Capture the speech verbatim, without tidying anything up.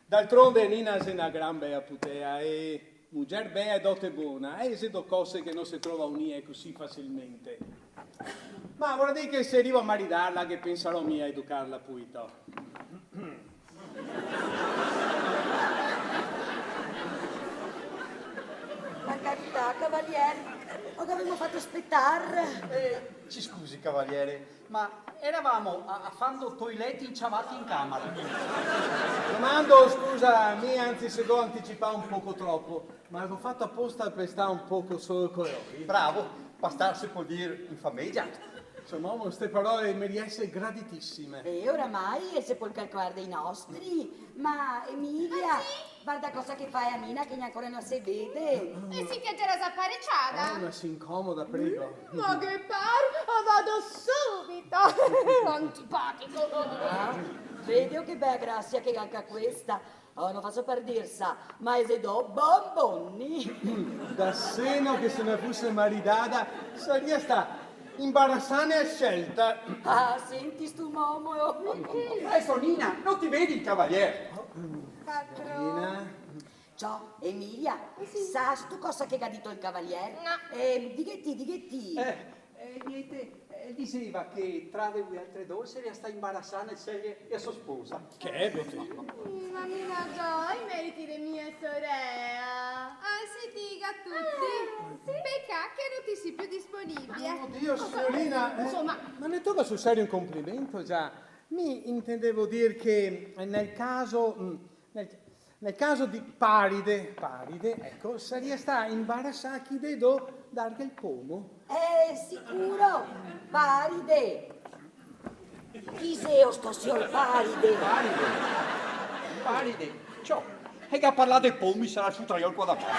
D'altronde Nina xe na gran bea putea, e muger bea e dote bona, e xe do cose che no se trova unie cusì facilmente. Ma vorà dir che se rivo a maridarla, ghe pensarò mi a educarla puito. Par carità, cavaliere, o gavemo fato spetar. Eh, ci scusi, cavaliere, ma eravamo a, a fando toileti inciavati in camera. Domando scusa, mi anzi se go anticipà un poco tropo, ma go fato aposta par star un poco solo co lori. Bravo, par star, se pol dir, in famegia. Insoma, omo, ste parole me riese graditissime. E oramai el se pol calcolar dei nostri. Ma Emilia, varda cosa che fa a Nina che ancora no se vede. E sì che gera za pareciada. Nina, se incomoda, prego. Ma che par, vado subito. Antipatico. Ah, vedi che bea grasia che ga anca questa. Oh, no faso par dir, sa, ma e xe do bonboni. Da seno che se no fuse maridada, saria sta imbarasada a scelta. Ah, senti stu momo. Adeso, Nina, no ti vedi el cavalier? Patron. Nina? Ciò, Emilia, sastu cosa che ga dito el cavalier? No. Eh, dighe ti, dighe ti. Eh, eh, niente, eh, diseva che tra de vuialtre do saria sta imbarasada a sceglier la so sposa. Che egote. Ma mi no go i meriti de mia sorela. Anzi, diga tuti. Pecà che no ti si più disponibile. Oddio, signorina, eh, Insoma. Ma ne toga sul serio un complimento, già. Mi intendevo dir che nel caso, mm, nel, nel caso di paride, paride, ecco, saria sta imbarasada chi de do darghe el pomo. Eh, sicuro, paride. Chi xeo sto sior paride? Paride, paride, ciò, e che a parlar de pomi sarà el suo traiol qua da baso.